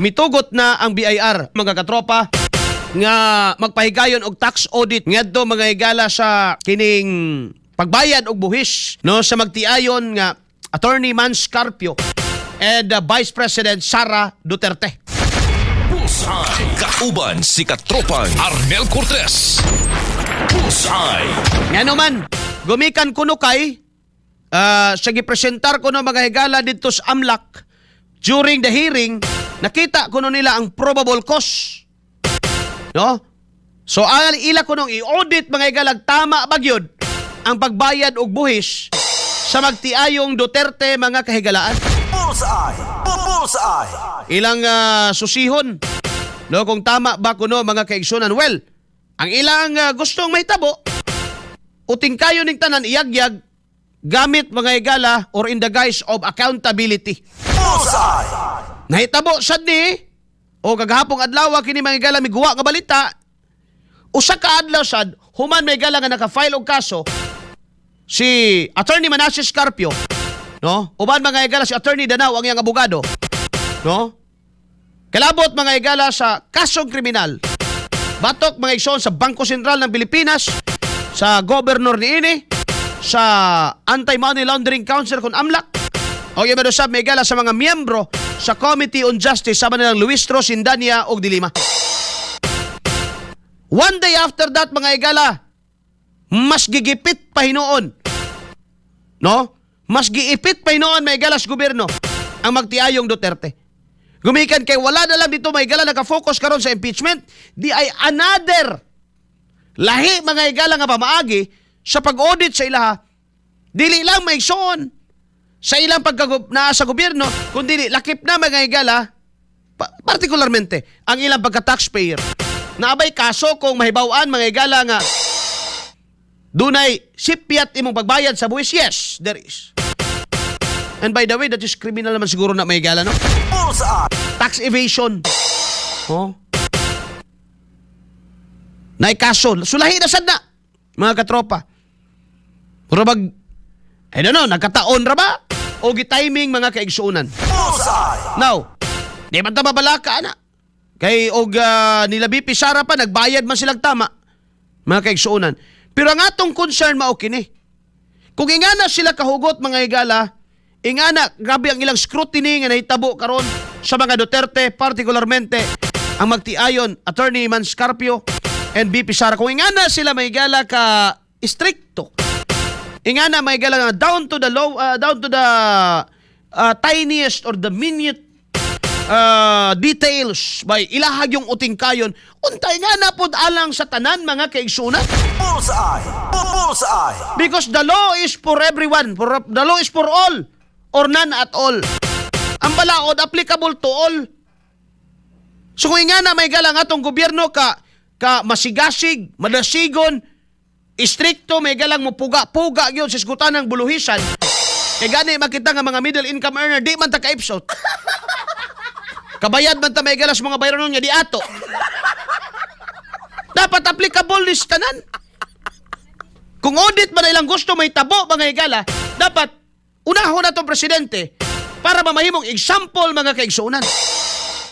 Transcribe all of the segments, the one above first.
Mitugot na ang BIR, mga katropa, nga magpahigayon og tax audit ngadto, mga higala, sa kining pagbayad og buhis, no, sa magtiayon nga Attorney Mans Carpio and Vice President Sara Duterte. Bullseye. Kauban si Katropang Arnel Cortez. Bullseye. Ngano man, gumikan kuno kay sa gipresentar kuno, mga higala, didto sa AMLC during the hearing, nakita kuno nila ang probable cause. No? So ang ila kunong i-audit, mga higala, tama ba gyud ang pagbayad og buhis sa magtiayong Duterte, mga kahigalaan. Bullseye! Bullseye! Ilang susihon, no, kung tama ba kuno, mga kaigsunan. Well, ang ilang gustong mahitabo, uting kayo ning tanan iyagyag gamit, mga higala, or in the guise of accountability. Bullseye! Nahitabo sad ni o kagahapong adlaw kini, mga higala, miguwa nga balita usa ka adlaw sad human, may higala, nga naka-file og kaso si Attorney Manases Carpio, no, uban, mga higala, si Attorney Danao, ang iyang abogado, no, kalabot, mga higala, sa kasong kriminal batok, mga igsoon, sa Bangko Sentral ng Pilipinas, sa governor niini, sa Anti-Money Laundering Council kon AMLAC, o iba sab, mga higala, sa mga miyembro sa Committee on Justice sama nilang Luistro, Cendaña ug De Lima. One day after that, mga higala, mas gigipit pa hinuon. No? Mas giipit pa hinuon, mga higala, sa gobyerno ang magtiayong Duterte. Gumikan kay wala na lang dito, mga higala, naka-focus karon sa impeachment, di ay another lahi, mga higala, nga pamaagi sa pag-audit sa ilaha. Dili lang may igsoon sa ilang pagka naa sa gobyerno, kundi lakip na, mga higala, partikularmente ang ilang pagka-taxpayer. Naabay kaso kung mahibaw-an, mga higala, nga dunay sipyat imong pagbayad sa buwis? Yes, there is. And by the way, that is criminal naman siguro na, mga higala, no? Bullseye! Tax evasion. Oh. Nay kaso. Sulahi na sad na, mga katropa. Pero bag, I don't know, nagkataon ra ba? O gi-timing, mga kaigsuonan? Bullseye! Now, di man ta mabalaka ana. Kay og nila BP Sara pa nagbayad man silang tama, mga kaigsuonan. Pero ang atong concern mao kini. Kung ingana sila kahugot, mga higala, ingana grabe ang ilang scrutiny nga nahitabo karon sa mga Duterte, partikularmente ang magtiayon Attorney Mans Carpio and BP Sara. Kung ingana sila, mga higala, ka strikto, ingana, mga higala, nga down to the low, down to the tiniest or the minute details by ilahag yung uting kayon, untay nga na pod alang sa tanan, mga kaigsunan. Bullseye! Bullseye! Because the law is for everyone, the law is for all or none at all. Ang balaod applicable to all. So kung nga na may galang atong gobyerno ka masigasig, madasigon, istrikto, may galang mo puga-puga gyud sa isgutan ng buluhisan. Kay gani makita nga mga middle income earner di man ta kaipsot. Kabayad man ta, may galas, mga bayronon nga di ato. Dapat applicable ni sa tanan. Kung audit man na ilang gusto may tabo, mga higala, dapat unahon na itong presidente para mamahimong example, mga kaigsuonan.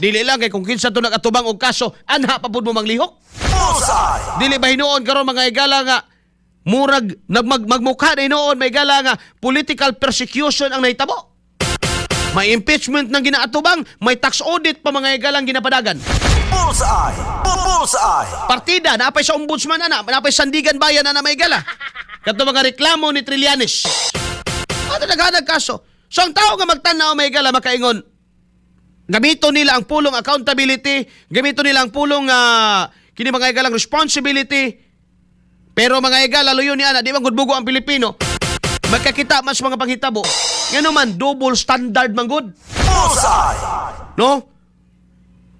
Dili lang kay kung kinsa to nagatubang og kaso, anha pa pud mo manglihok. Bullseye! Dili ba hinuon karon, mga higala, nga murag nagmag magmukha na hinuon, may higala, nga political persecution ang nahitabo? May impeachment ng ginaatubang, may tax audit pa, mga higalang ginapadagan. Bullseye! Bullseye! Partida, napay sa ombudsman ana, napay Sandiganbayan ana, may gala. Kato mga reklamo ni Trillanes. Ano naghanag kaso? So ang tao nga magtanaw, may gala, makaingon, gamito nila ang pulong accountability, gamito nila ang pulong kini, mga higalang, responsibility. Pero, mga higala, luyo ni ana, di man gud bugo ang Pilipino. Magkakita man sa mga panghitabo. Ngano man double standard man gud? Bullseye! No?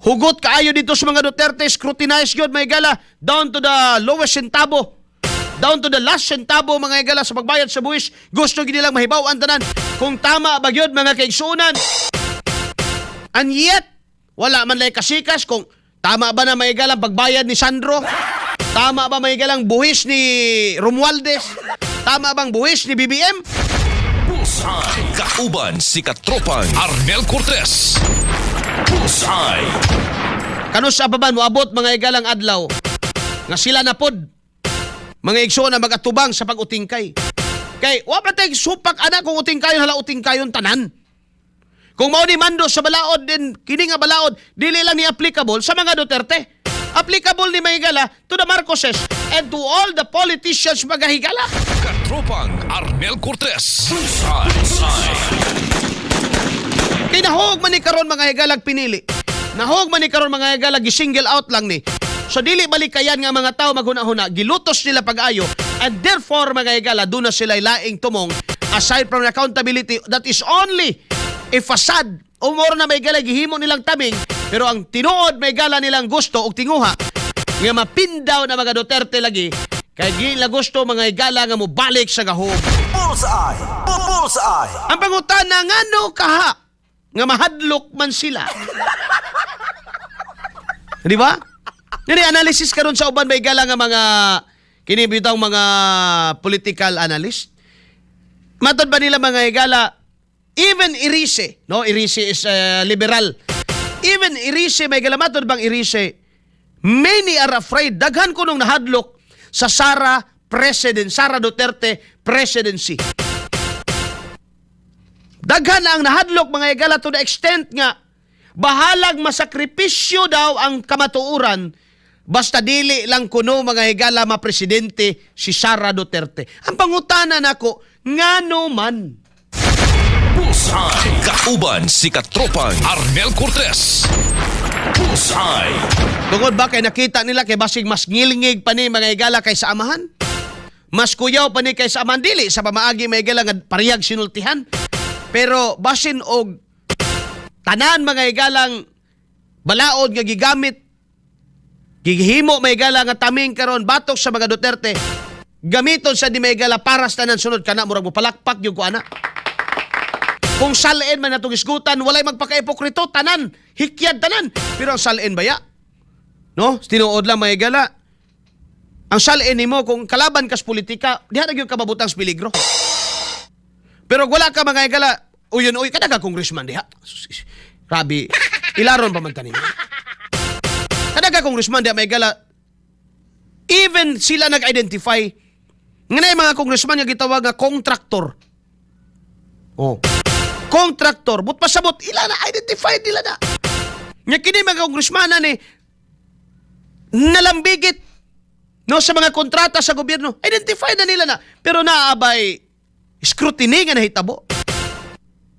Hugot kaayo dito sa mga Duterte, scrutinize gyud, may gala, down to the lowest centavo. Down to the last centavo, mga higala, sa pagbayad sa buwis. Gusto gyud nilang mahibaw ang tanan kung tama ba gyud, mga kaigsuonan. And yet, wala man lay kasikas kung tama ba na may galang pagbayad ni Sandro? Tama ba may galang buwis ni Romualdez? Tama bang buwis ni BBM? Bullseye. Kauban si Katropang Arnel Cortez. Bullseye. Kanus-a pa man moabot, mga higalang, adlaw nga sila na pod, mga igsoon, na magatubang sa pag-utingkay. Kay wa pa tay supak ana kung utingkayon, hala, utingkayon tanan. Kung mao ni mando sa balaod din, kini nga balaod dili lang ni applicable sa mga Duterte. Applicable ni, mga higala, to the Marcoses and to all the politicians, mga higala. Katropang Arnel Cortez. Bullseye. Bullseye. Kay nahog man ni karon, mga higalag, pinili. Nahog man ni karon, mga higalag, gisingle out lang ni. So dili balikayan nga mga tao maghuna-huna, gilutos nila pag-ayo and therefore, mga higala, doon na sila laing tumong aside from accountability that is only a facade. O moro na may gala gihimo nilang tabing, pero ang tinuod may gala nilang gusto og tinguha nga mapindaw na mga Duterte lagi kay di nila gusto, mga higala, nga mobalik sa gahom. Bullseye! Bullseye! Ang pangutana, ngano kaha nga mahadlok man sila? Di ba? Ngani analysis karon sa uban, may gala, nga mga kini bitawng mga political analyst. Matod ba nila, mga higala, even Erice, no? Erice is liberal. Even Erice, may gala, matod bang Erice, many are afraid, daghan kunong nahadlok sa Sara Duterte presidency. Daghan ang nahadlok, mga higala, to the extent nga bahalag masakripisyo daw ang kamatuoran basta dili lang kuno, mga higala, mapresidente si Sara Duterte. Ang pangutana nako, ngano man? Bullseye. Kauban si Katropang Arnel Cortez. Bullseye. Tungod ba kay nakita nila kay basig mas ngilngig pa ni, mga higala, kaysa amahan? Mas kuyaw pa ni kaysa amahan, dili sa pamaagi, mga higala, nga parehag sinultihan. Pero basin og tanan, mga higalang, balaod nga gigamit, gihimo, mga higala, nga taming karon batok sa mga Duterte, gamiton sa di, mga higala, para sa tanan sunod kana murag mo palakpak yung ko ana. Kung salin man natong isgutan, walay magpakaipokrito, tanan, hikyad tanan. Pero ang salin baya? No? Tinuod lang, mga higala. Ang salin nimo kung kalaban kas politika, diha na gyud ka mabutang sa peligro. Pero wala ka, mga higala, uyon uy, kada ka congressman diha. Sus, grabe, ilaron pa man tanin. Kada ka congressman diha, mga higala, even sila nag-identify nga na mga congressman nga gitawag nga contractor. Oh. Contractor, but pasabot ila na identify nila na. Nya kini mga congressman ni nalambigit, no, sa mga kontrata sa gobyerno. Identify na nila na. Pero naabay scrutiny nga nahitabo?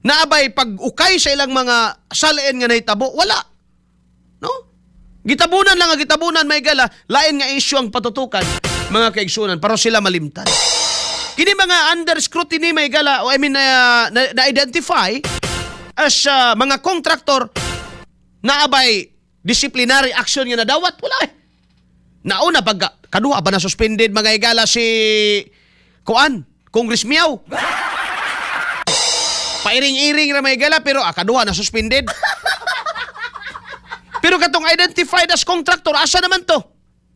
Naabay pag-ukay sa ilang mga salin nga nahitabo? Wala. No? Gitabunan lang ang gitabunan, may gala, lain nga issue ang patutukan, mga kaigsunan, para sila malimtan. Kini mga under scrutiny, may gala, o I mean na identify as mga contractor, naabay disciplinary action nga nadawat? Wala eh. Nauna pagka kaduha pa na suspended, mga higala, si kuan, Congress Meow. Pairing-iring ra, may higala, pero kaduha na suspended. Pero katong identified as contractor, asa naman to?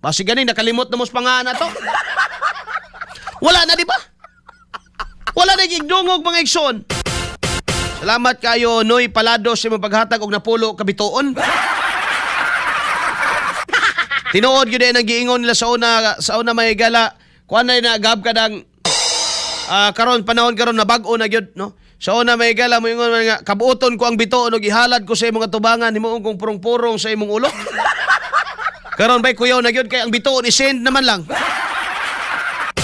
Basi gani nakalimot na mo sa pangalan na to. Wala na, di ba? Wala na gigdungog, mga igsoon. Salamat kayo, Noy Palado, sa imong paghatag og napulo ka bituon. Tinuod gyud ang giingon nila sa una, may gala. Kuan na gab ka dang karon panahon karon na bag-o na gyud, no. Sa una, may gala, moingon man nga kabuoton ko ang bituon ug ihalad ko sa imong atubangan, himuon kong purong-purong sa imong ulo. Karon bay kuyaw na gyud kay ang bituon isend naman lang.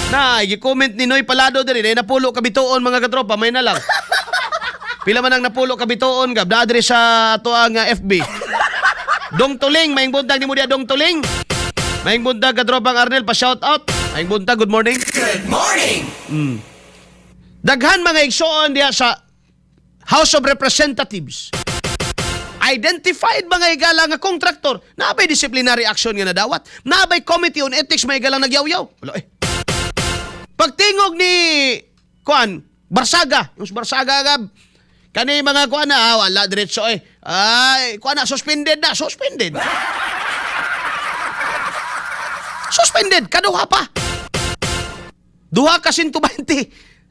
Na, gi-comment ni Noy Palado diri, na napulo ka bituon, mga katropa, may na lang. Pila man ang napulo ka bituon, gab naa diri sa atoang FB. Dong Tuling, maayong buntag nimo diha, Dong Tuling. Maayong buntag, katropang Arnel, pa shout out. Maayong buntag, good morning. Good morning! Daghan, mga igsoon, diha sa House of Representatives. Identified, mga higala, nga kontraktor, naabay disciplinary action nga nadawat? Naabay Committee on Ethics, mga higala, nagyaw-yaw? Wala eh. Pagtingog ni kuan Barsaga, yung Barsaga gab kani mga kuan na, wala diretso eh. Ay, kuan na, suspended na, suspended. Suspended kaduha pa. Duha ka 120.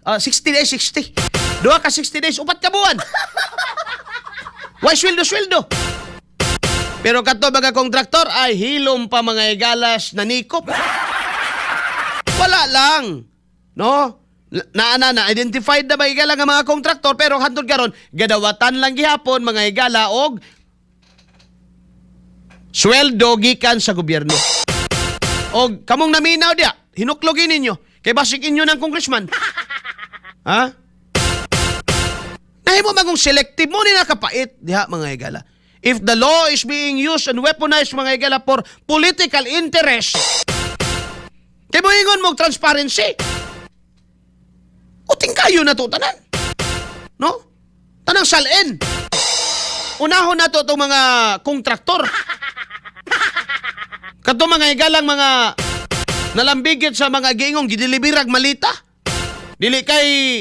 60 days, 60. Duha ka 60 days, 4 ka buwan. Why sweldo sweldo? Pero kato mga kontraktor ay hilom pa, mga igalas, nanikop. Wala lang. No? Na na na identified na, mga higala, nga mga kontraktor, pero hantod karon gadawatan lang gihapon, mga higala, og sweldo gikan sa gobyerno. Og kamong naminaw diya, hinuklogin ninyo. Kay basig inyo ng congressman. Ha? Nahimo magong selective mo ni nakapait diha, mga higala. If the law is being used and weaponized, mga higala, for political interest, kay moingon mo transparency. Uting kayo na to tanan. No? Tanang salin. Unahon na to itong mga kontraktor. Kato, mga higalang, mga nalambigit sa mga giingong gideliberag malita. Dili kay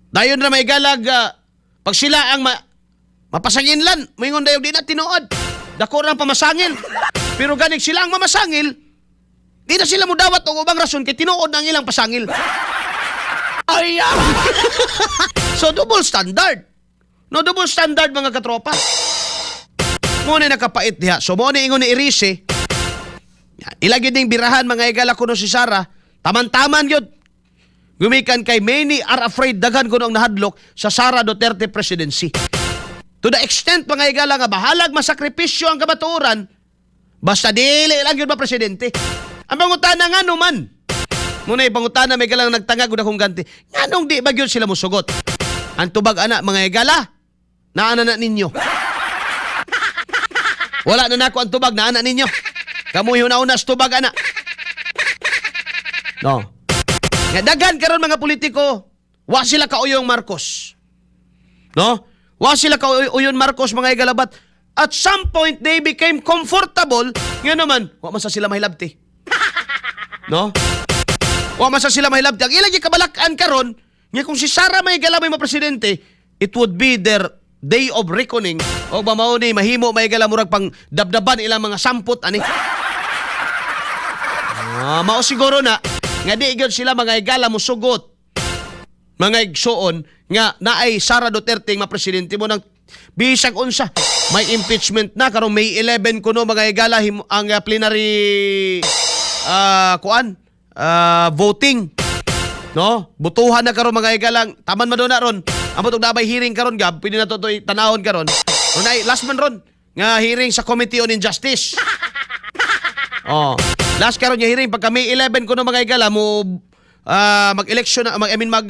dayon ra may galag pag sila ang mapasanginlan, moingon dayon di na tinuod. Dako ra ang pamasangil. Pero ganig sila ang mamasangil, di na sila mudawat og ubang rason kay tinuod na ang ilang pasangil. Ay! So double standard. No, double standard, mga katropa. Mo na nakapait diha. So mo ni ingon ni Erice. Ilagi ding birahan, mga higala, kuno si Sara. Taman-taman yun. Gumikan kay many are afraid, daghan kuno ang nahadlok sa Sara Duterte presidency. To the extent, mga higala, nga bahalag masakripisyo ang kamatuoran basta dili lang yun ba presidente. Ang pangutana, nga man? Muna ipangutana may galang nagtangag og akong ganti. Nganong di ba gyud sila musugot? Ang tubag ana, mga higala, naana na ninyo. Wala na nako ang tubag, naana ninyo. Kamu una sa tubag ana. No. Nga daghan karon mga politiko, wa sila kauyong Marcos. No? Wa sila kauyon Marcos, mga higala, but at some point they became comfortable nga naman, wa man sa sila mahilabti. No? Wa man sa sila mahilabti. Ang ilang kabalak-an karon nga kung si Sara may higala may presidente, it would be their day of reckoning o ba mao ni mahimo may higala murag pang dabdaban ilang mga sampot ani. Ah, mao siguro na nga di gyud sila, mga higala, musugot, mga igsuon, nga naay Sara Duterte nga presidente mo nang bisag unsa. May impeachment na karong May 11 kuno, mga higala, ang plenary kuan voting, no? Butuhan na karon, mga higala, taman man na ron amot og nabay hearing karon gab, pwede na to tanahon karon. Runay last man ron nga hearing sa Committee on Injustice. Oh. Last karon nga hearing pagka May 11 kuno, mga higala, mo mag-election na, mag I mean mag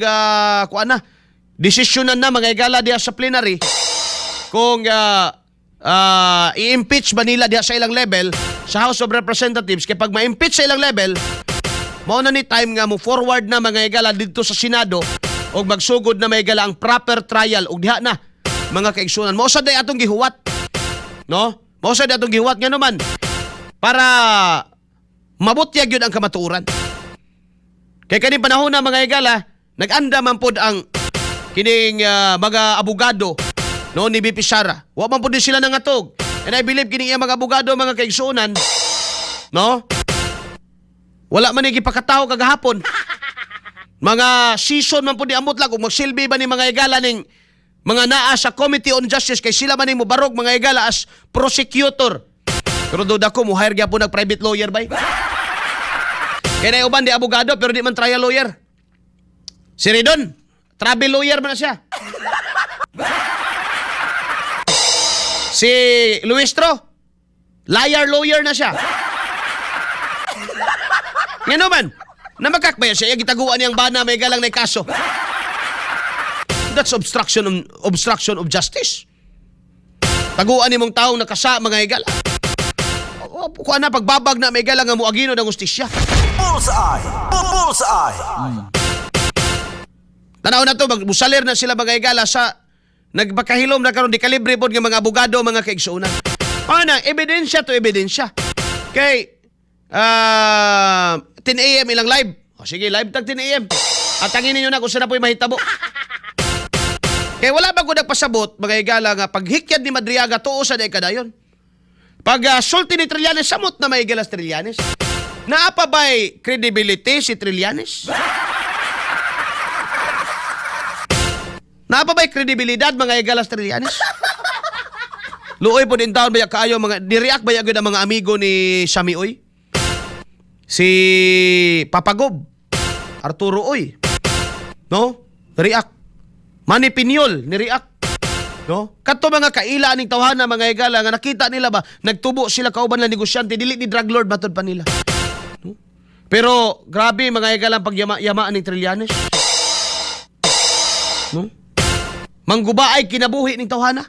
kuan na. Desisyonan na, mga higala, diha sa plenary kung i-impeach ba nila diha sa ilang level sa House of Representatives, kay pag ma-impeach sa ilang level, mao na ni time nga mo forward na, mga higala, didto sa Senado og magsugod na, mga higala, ang proper trial og diha na, mga kaigsunan, mao sad day atong gihuwat, no? Mao sad atong gihuwat nga naman para mabutyag yun ang kamatuoran. Kay kaning panahon na, mga higala, nag-anda man pod ang kining mga abogado, no, ni BP Sara. Wa man pod din sila nangatog. And I believe kining iya mga abogado, mga kaigsuonan, no? Wala man ni gipakatawo kagahapon. Mga season man pod ni amot lang kung magsilbi ba ni, mga higala, ning mga naa sa Committee on Justice kay sila man ni mobarog, mga higala, as prosecutor. Pero duda ko mo hire gyapon nag private lawyer bay. Kaya na uban di abogado pero di man trial lawyer. Si Ridon, travel lawyer man na siya. Si Luistro, liar lawyer na siya. Nga naman, na makakbaya siya, gitaguan niyang bana may galang na kaso. That's obstruction of justice. Taguan nimong taong nakasa, mga higala. Kuha na pagbabag na may galang nga muagino ng hustisya. Bullseye! Bullseye! Tanaw na to, magmusalir na sila, mga higala, sa nagpakahilom na karon di kalibre pod nga mga abogado, mga kaigsuonan. Ana, ebidensya to ebidensya. Kay 10 a.m. ilang live. O sige, live tag 10 a.m. At tangin ninyo na kung saan na po'y mahitabo. Kay wala ba ko nagpasabot, mga higala, nga paghikyad ni Madriaga tuo sa di kadayon. Pag sulti ni Trillanes, samot na may higala sa Trillanes. Naa pa ba'y credibility si Trillanes? Naa pa ba'y kredibilidad, mga higala, sa Trillanes? Luoy po din taon baya kaayo mga di-react baya gyud ang mga amigo ni Sammy Uy. Si Papagob, Arturo Uy. No? React. Manny Piñol ni react. No? Kadto mga kaila aning tawhana, mga higala, nga nakita nila ba nagtubo sila kauban lang negosyante, dili ni drug lord matud pa nila. No? Pero grabe, mga higala, ang pagyama-yama aning Trillanes. No? Mangguba ay kinabuhi ning tawhana.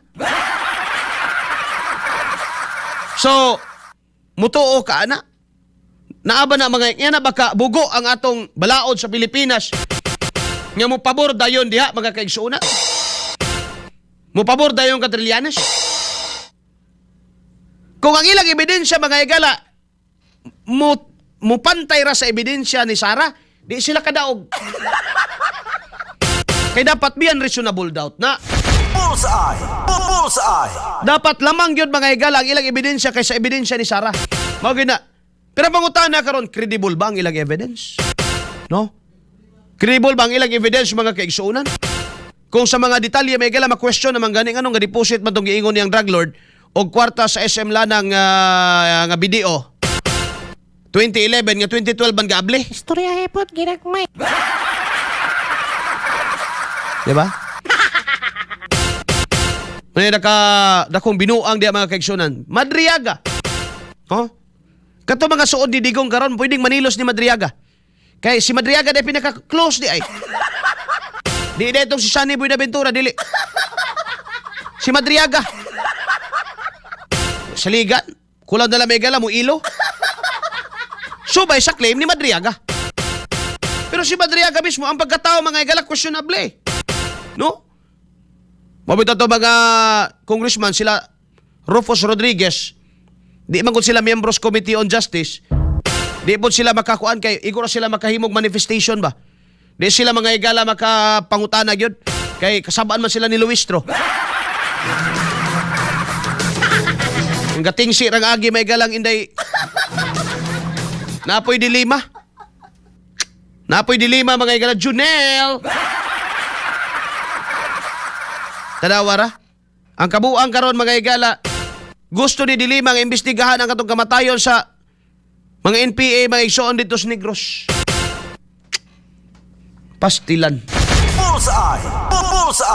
So, mutuo ka ana? Naa ba na mga yan na baka bugo ang atong balaod sa Pilipinas nga mo pabor dayon diha, mga kaigsuonan? Mo pabor dayon ka Trillanes? Kung ang ilang ebidensya, mga higala, mo mupantay ra sa ebidensya ni Sara, di sila kadaog. Kay dapat beyond reasonable doubt na. Bullseye! Bullseye! Dapat lamang yun, mga higala, ang ilang ebidensya kaysa ebidensya ni Sara. Mao gyud na. Pero pangutana karon, credible ba ang ilang evidence? No? Credible ba ang ilang evidence, mga kaigsuonan? Kung sa mga detalye, may higala, ma-question naman gani nganong nga deposit man tong giingon niyang drug lord og kwarta sa SM Lanang nga BDO 2011 nga 2012 man gaabli. Istorya hepot ginagmay. Di ba? May naka dakong binuang diya, mga kaigsuonan. Madriaga. Oh? Kato mga suod ni Digong karon pwedeng manilos ni Madriaga. Kay si Madriaga di pinaka-close di ay. Di di itong si Sonny Buenaventura, dili. Si Madriaga. Saligan, kulang na lang may gala mo ilo. Subay sa claim ni Madriaga. Pero si Madriaga mismo, ang pagkatao, mga higala, questionable. No? Mabito to mga congressman, sila Rufus Rodriguez, di man gud sila members Committee on Justice, di po sila makakuan kay iguro sila makahimog manifestation ba. Di sila, mga higala, makapangutana gyud kay kasabaan man sila ni Luistro. Ang gating si rang agi may galang inday. Napoy De Lima. Napoy De Lima, mga higala. Junel! Tanawa ra. Ang kabuang karon, mga higala, gusto ni De Lima nga imbestigahan ang katong kamatayon sa mga NPA, mga igsoon, dito sa Negros. Pastilan. Bullseye! Bullseye!